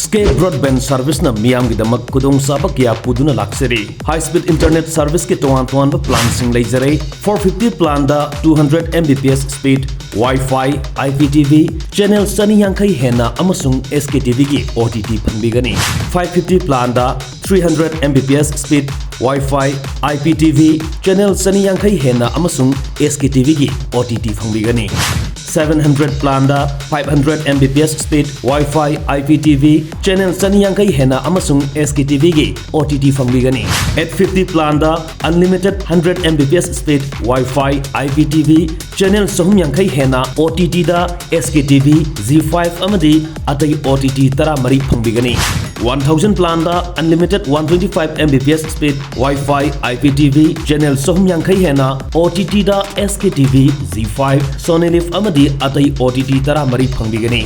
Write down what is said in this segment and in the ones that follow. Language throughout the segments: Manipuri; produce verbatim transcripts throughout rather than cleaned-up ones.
Sky Broadband Service ꯅ ꯃꯤꯌꯥꯝꯒꯤꯗꯃꯛ ꯈꯨꯗꯣꯡꯆꯥꯕ ꯀꯌꯥ ꯄꯨꯗꯨꯅ ꯂꯥꯛꯆꯔꯤ꯫ High speed internet service ꯀꯤ ꯇꯣꯉꯥꯟ ꯇꯣꯉꯥꯟꯕ plan ꯁꯤꯡ ꯂꯩꯖꯔꯦ꯫ Four fifty plan the two hundred M B P S speed, Wi-Fi, I P T V, channel ꯆꯅꯤ ꯌꯥꯡꯈꯩ ꯍꯦꯟꯅ ꯑꯃꯁꯨꯡ S K T V ꯒꯤ O T T ꯐꯪꯕꯤꯒꯅꯤ꯫ Five fifty plan the three hundred M B P S speed, Wi-Fi, I P T V, channel ꯆꯅꯤ ꯌꯥꯡꯈꯩ ꯍꯦꯟꯅ ꯑꯃꯁꯨꯡ S K T V ꯒꯤ O T T ꯐꯪꯕꯤꯒꯅꯤ꯫ Seven hundred plan the five hundred M B P S speed, Wi-Fi, I P T V, channel ꯆꯅꯤ ꯌꯥꯡꯈꯩ ꯍꯦꯟꯅ ꯑꯃꯁꯨꯡ S K T V ꯒꯤ O T T ꯐꯪꯕꯤꯒꯅꯤ꯫ Eight fifty plan the unlimited hundred M B P S speed, Wi-Fi, I P T V, channel ꯆꯍꯨꯝ ꯌꯥꯡꯈꯩ ꯍꯦꯟꯅ O T T ꯗ S K T V, Zee five ꯑꯃꯗꯤ ꯑꯇꯩ O T T ꯇꯔꯥꯃꯔꯤ ꯐꯪꯕꯤꯒꯅꯤ꯫ One thousand plan the unlimited one twenty five M B P S speed, Wi-Fi, I P T V, channel ꯆꯍꯨꯝ ꯌꯥꯡꯈꯩ ꯍꯦꯟꯅ O T T ꯗ S K T V, Zee five, Sony Liv ꯑꯃꯗꯤ ꯑꯇꯩ O T T ꯇꯔꯥꯃꯔꯤ ꯐꯪꯕꯤꯒꯅꯤ꯫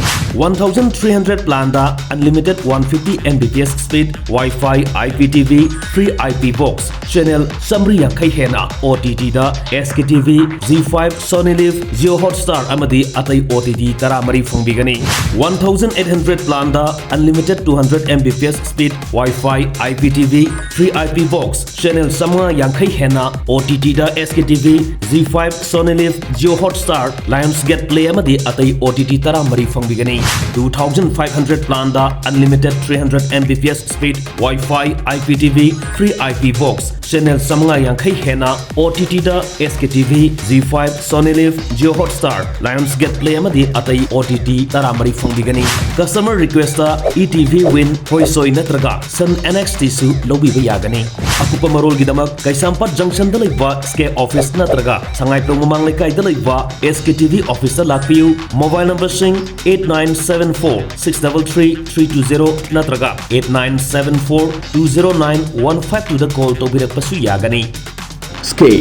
One thousand three hundred plan the unlimited one fifty M B P S speed, Wi-Fi, I P T V, free I P box, channel ꯆꯥꯃꯔꯤ ꯌꯥꯡꯈꯩ ꯍꯦꯟꯅ O T T ꯗ S K T V, Zee five, Sony Liv, Jio Hotstar ꯑꯃꯗꯤ ꯑꯇꯩ O T T ꯇꯔꯥꯃꯔꯤ ꯐꯪꯕꯤꯒꯅꯤ꯫ One thousand eight hundred plan the unlimited two hundred M B P S speed, Wi-Fi, I P T V, free I P box, channel ꯆꯥꯃꯉꯥ ꯌꯥꯡꯈꯩ ꯍꯦꯟꯅ O T T ꯗ S K T V, Zee five, Sony Liv, Jio Hotstar, Lionsgate Play ꯑꯃꯗꯤ ꯑꯇꯩ O T T ꯇꯔꯥꯃꯔꯤ ꯐꯪꯕꯤꯒꯅꯤ꯫ Two thousand five hundred plan the unlimited three hundred M B P S speed, Wi-Fi, I P T V, free I P box, channel ꯆꯥꯃꯉꯥ ꯌꯥꯡꯈꯩ ꯍꯦꯟꯅ O T T ꯗ S K T V, Zee five, Sony Liv, Jio Hotstar, Lionsgate Play ꯑꯃꯗꯤ ꯑꯇꯩ O T T ꯇꯔꯥꯃꯔꯤ ꯐꯪꯕꯤꯒꯅꯤ꯫ Customer request ꯇ E T V Win, ꯍꯣꯏꯁꯣꯏ ꯅꯠꯇ꯭ꯔꯒ Sun N X T ꯁꯨ ꯂꯧꯕꯤꯕ ꯌꯥꯒꯅꯤ꯫ ꯑꯀꯨꯞꯄ ꯃꯔꯣꯜꯒꯤꯗꯃꯛ ꯀꯩꯁꯥꯝꯄꯥꯠ junction ꯗ ꯂꯩꯕ Sky office ꯅꯠꯇ꯭ꯔꯒ ꯁꯉꯥꯏꯄ꯭ꯔꯧ ꯃꯃꯥꯡ ꯂꯩꯀꯥꯏꯗ ꯂꯩꯕ S K T V office ꯇ ꯂꯥꯛꯄꯤꯌꯨ꯫ Mobile number ꯁꯤꯡ eight nine seven four six double three three two zero ꯅꯠꯇ꯭ꯔꯒ eight nine seven four two zero nine one five two ꯗ call ꯇꯧꯕꯤꯔꯛꯄꯁꯨ ꯌꯥꯒꯅꯤ꯫ Sky